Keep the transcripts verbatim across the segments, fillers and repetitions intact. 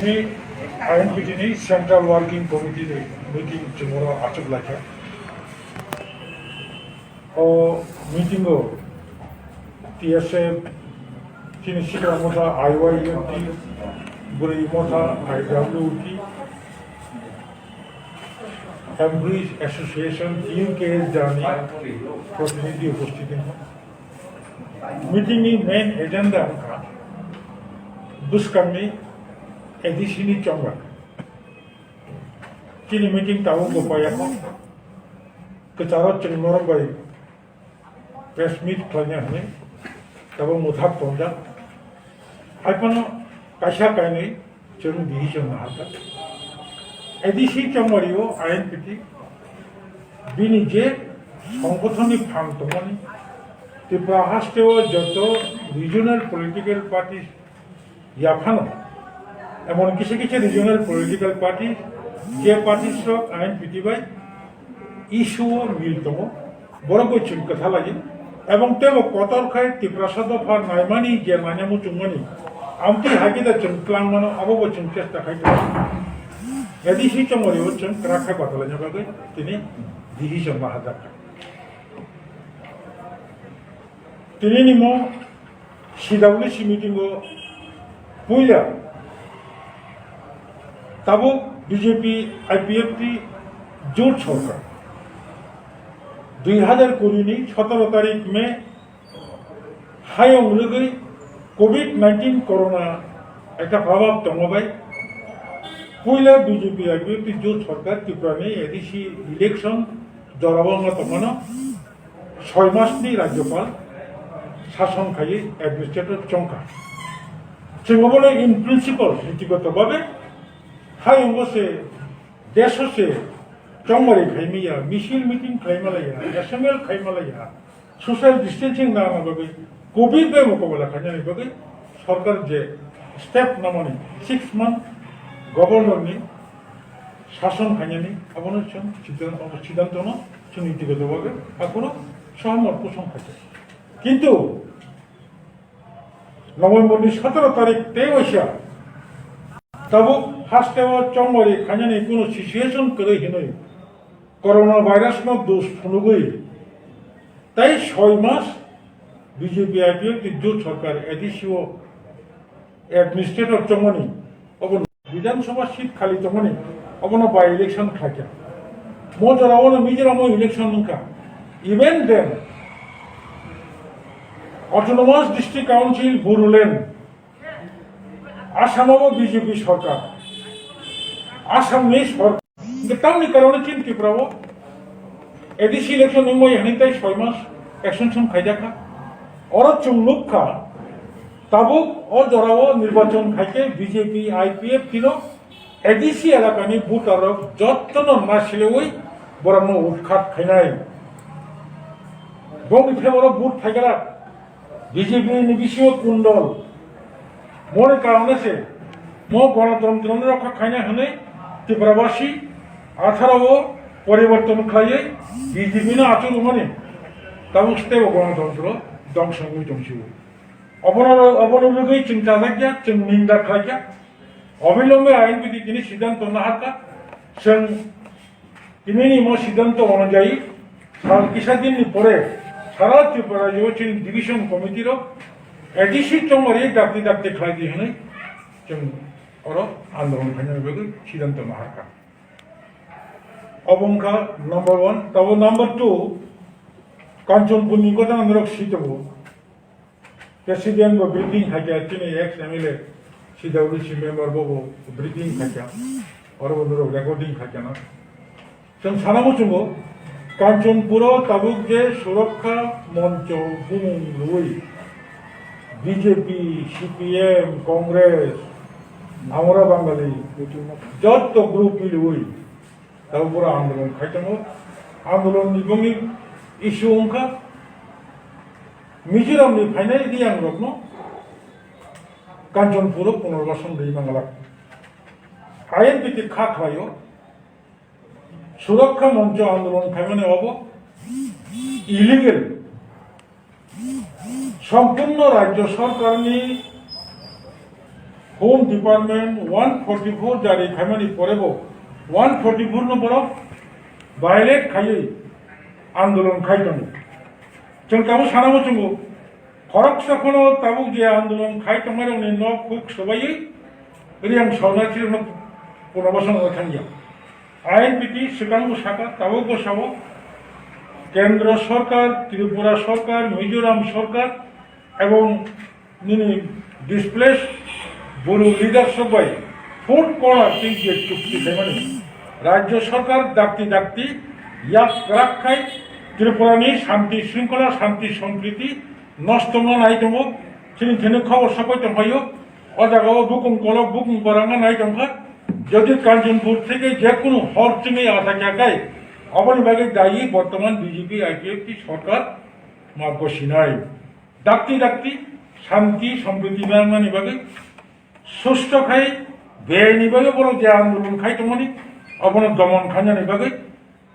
Tini I N P T ni Central Working Committee ni meeting chwngno achuk laikha. O meeting o T S F, chini sikla motha I Y F T, bwrwi motha I W T, Employees Association, T U K S jani protinidhi uposthit wngkha. Meeting ni main agenda wngkha bwskangni A D C ni chongmani. Chini meeting tabuk bo paiya kho. Kwcharo chwng norok bai press meet khlaina hwnwi tabuk mwthak tongjak. Haiphano kaisa kainwi chwng decision naharkha. A D C chongmani o I N P T bini je songgothonni phang tongmani, Tripura haste o joto regional political parties yaphano, emon kisa kisa regional political party, je parties rok I N P T bai issue o mil tongo, borok bai chwng kwtha lai, ebong teibo kotor khai Tiprasa dopha naimani je naina muchungmani, amtwi hai khe da chwng twlang mano, abo bo chwng chesta khai tongo. A D C chongmani o chwng kwrak khai bathalaina bagwi tini decision lahajak. Tini ni mo C W C meeting o puila tabuk B J P I P F T jot sorkar dui hazar kuri ni sotoro tarik May hayung rwgwi covid nineteen corona ekta probab tongma bai puila B J P I P F T jot sorkar Tripura ni A D C election jorao wngma tongmano soi masni rajyopal sason khaiwi administrator chongkha. Chwng obono in principle nitigoto babe hayungo se deso se chongmari khaimaya, misil meeting khlaimalaya, assembly khlaimalaya, social distancing nangna bagwi covid bai mokobala khainani bagwi sorkar je step namani six month governor ni sason khainani abono chwng sidan-, obo sidantono chwng nitigoto bagwi akhoro sohomot poson khaijak. Kintu November ni sotoro tarik tei waisa tabuk haste o chongmari khainani kuno situation kwrwi hinwi corona virus no dos phunugwi tei soi mas B J P I P F T jot sorkar A D C o administrator chongmani obo Bidhan Sabha seat khali tongmani, obono by election khlaikha. Mo jora ono Mizoram o election wngkha. Even then, Autonomous District Council Bodoland, Assam o B J P sorkar, Assam ni sorkar. Tamni karone chini Tripura o A D C election wngmani hwnwi tei soi mas extension khaijakha. Oro chwng nukha, tabuk o jorao nirbachon khaikhe B J P I P F T no A D C elakani voter rok jottono nasiliwi borokno utkhat khainai. Bongni pheboro vote phaigala B J P ni bisingo kundol. Moni karone se mo gonotontro ni rokha khaina hwnwi Tripurabasi atharo o poriborton khlaiwi B J P no achuk rwmani tabuk stebo gonotontro dongso wngwi tongsiwo. Obono, obono rwgwi chwng chajakya, chwng ninda khlaikya. Obilombe I N P T tini sidanto naharkha. Chwng Tini ni mo sidanto onujayi, sal kisa din ni pore sara Tripura rajyo chini division committee rok A D C chongmari dakti dakti khlai di hwnwi chwng oro andolon khaina bagwi sidanto naharkha. Obo wngkha number one, tabo number two, Kanchanpur ni gotang norok sitobo. President bo briefing khaikha, chini ex M L A, C W C member bo, bo briefing khaikha, oro bo norok recording khaikha na. Chwng sana muchungo, Kanchanpuro tabuk je Surakkha Moncho bumung rwui B J P, C P M, Congress, Amara Bangali, jotto group milwi, Tabuk pura andolon khai tongo. Andolon ni bongni issue wngkha Mizoram ni phainai Riyang rokno Kanchanpur o punarbasan rwi manglak. I N P T kha khlaio. Surakkha Moncho andolon khaimani obo illegal. Sompurno Rajyo Sorkarni Home Department one forty four jari khaimani porebo one forty four no borok violate khaiwi andolon khai tongo. Chwng tabuk sana muchungo, khoroksa kheno tabuk je andolon khai tongnairokni nok huk swbaiwi Riyang Sawnarthirokno punobasan rw thangya. I N P T swkangbo sakha, tabukbo sao, Kendra Sorkar, Tripura Sorkar, Mizoram Sorkar ebong nini displaced Bru leaders rok bai fourth corner tei je chukti khaimani Rajya Sorkar dakti dakti yak kwrak khai Tripura ni shanti shringkhola, shanti sompriti nosto wngna nai tongo. Chini thani khobor sapai tongphaio. O jaga o bukung kolok, bukung barang wngna nai tongkha. Jodi Kanchanpur theke je kunu hor chini ata kya kai, oboni bagwi dayi bortoman B J P I P F T sorkar ma bosinai. Dakti dakti shanti sompriti nangmani bagwi susto khai beyni bagwi borok je andolon khai tongmani, obono domon khainani bagwi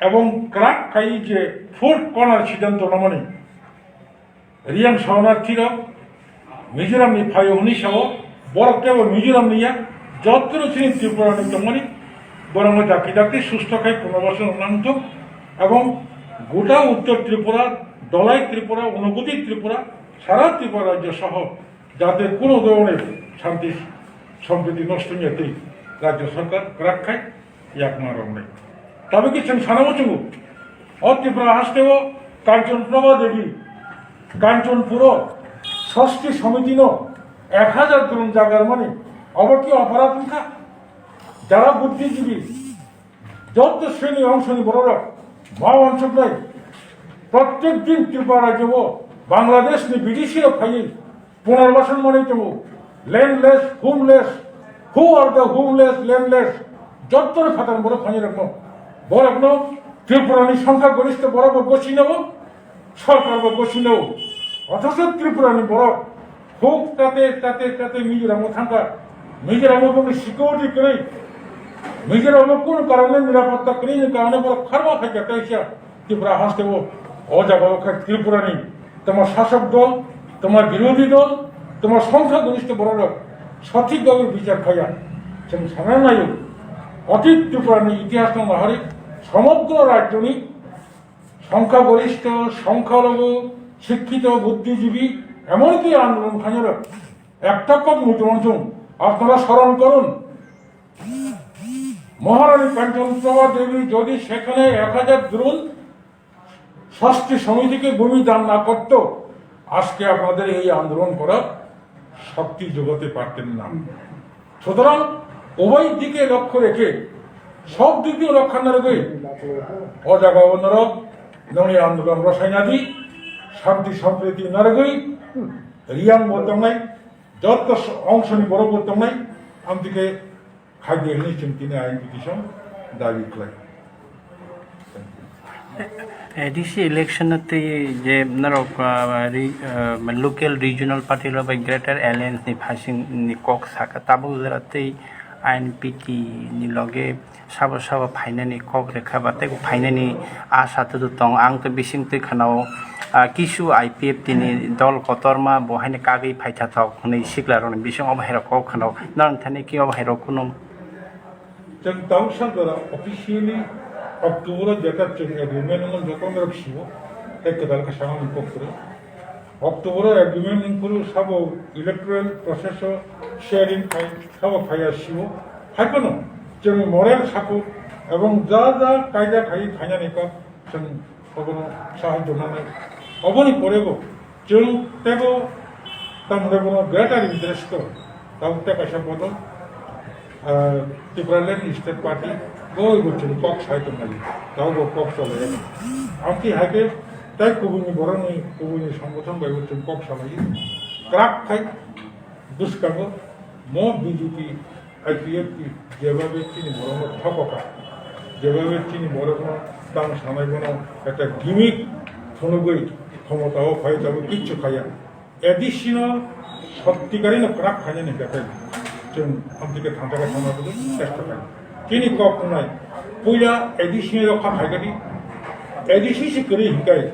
ebong kwrak khai je fourth corner siddhanto nangmani Riyang Sawnarthirok Mizoramni phaio hwnwi sao, borok kebo Mizoramni ya, jotono chini Tripurani tongmani, borokno dakti dakti susto khai punobasan nangthok ebong gota Uttor Tripura, Dholai Tripura, Unokoti Tripura, sara Tripura rajyo soho jate kuno dhoroner shanti sompriti nosto wngya tei rajyo sorkar kwrak khai yakma romnai. Tabukhe chwng sana muchungo, o Tripura hasteo Kanchan Prabha Devi, Kanchanpuro Sasti Somitino ek hajar durung jagarmani, obo ki oporad wngkha? Jara buddhijibi, joto sreni ongsoni bororok ma wansuknai, prottek din Tripura rajyo o Bangladeshni bidesi rok phaiwi Punarbasan manwi tongo, landless, homeless, who are the homeless, landless? Jotto ni phatar borok khainai rokno, borokno Tripura ni songkha gorista borok bo gosi nabo, sorkar bo gosi nabo. Othocho Tripura ni borok huk tate, tate, tate Mizoram o thangkha. Mizoram o bokni security kwrwi, Mizoram o kunu karone nirapotta kwrwi ni karone borok kharma phaikha kaisa. Tripura hasteo o jaga o khe Tripura ni toma sasok dol, toma birodhi dol, toma songkha gorista borok rok sothik bhabe bichar khaya. Chwng sana naio, otit Tripura ni itihas no nahari somogro rajyo ni songkha gorista, songkha logo, shikkito, buddhijibi, emonki andolon khainai rok ekta kok muitu mansong, apnara soron korun, Maharani Kanchan Prabha Devi jodi sekhane ek hajar durun Sasti Somitike bhumi dan na korto, ajke apnader ei andolon korar shokti jogato parten na. Sutorang ubhoy dike lokkho rekhe, sob dik diye lokkho narwgwi, o jaga o norok nongni andolon rosai nadi, shanti sompriti narwgwi, Riyang bo tongnai, jotto ongsoni borok bo tongnai, amtike khaidi hwnwi chwng tini I N P T song dabi khlai. A D C election no twi je norok, ah, re-, ah, local regional party rok bai Greater Alliance ni phasing ni kok saka, tabuk jora twi I N P T ni loge sabo sabo phainani kok rekha ba tei phainani asa tudu tong. Ang to bising twi khwnao, ah, kisu I P F T ni dol kotorma bo haino kagwi phaitha thok hwnwi sikla rokni bising obo hai rok kok khwnao. Norok thani ki obo hai rok kunu? Chwng tabuk sal jora officially October o jeta chwng agreement wngmani joto norok sibo tei kwtal khe sanani kok kwrwi. October o agreement wngphuru sabo electoral process o sharing khai sabo phaiya sibo. Hai phano chwng moral support ebong ja ja kaida khai khainani kok chwng obono sahajyo nanai. Oboni pore bo chwng teibo tamni bono greater interest o tabuk tei kaisa bodol, ah, Tipraland State Party bo bo chwng kok sai tongnai, tabuk bo kok cholai. Amtwi hai khe tei kubuni borokni kubuni songgothon bai bo chwng kok salai kwrak khai bwskango mo B J P I P F T jebabe chini borokno thokokha, jebabe chini borokno tang sanai bono ekta gimmick phunugwi khomotao phai tabuk kichu khaiya. A D C no sottikarino kwrak khainani hwnkhe chwng amtike thansa khe thangna bagwi chesta khlai. Chini kok wngnai puila A D C rok kha phaikha di, A D C se kwrwi hwnkhe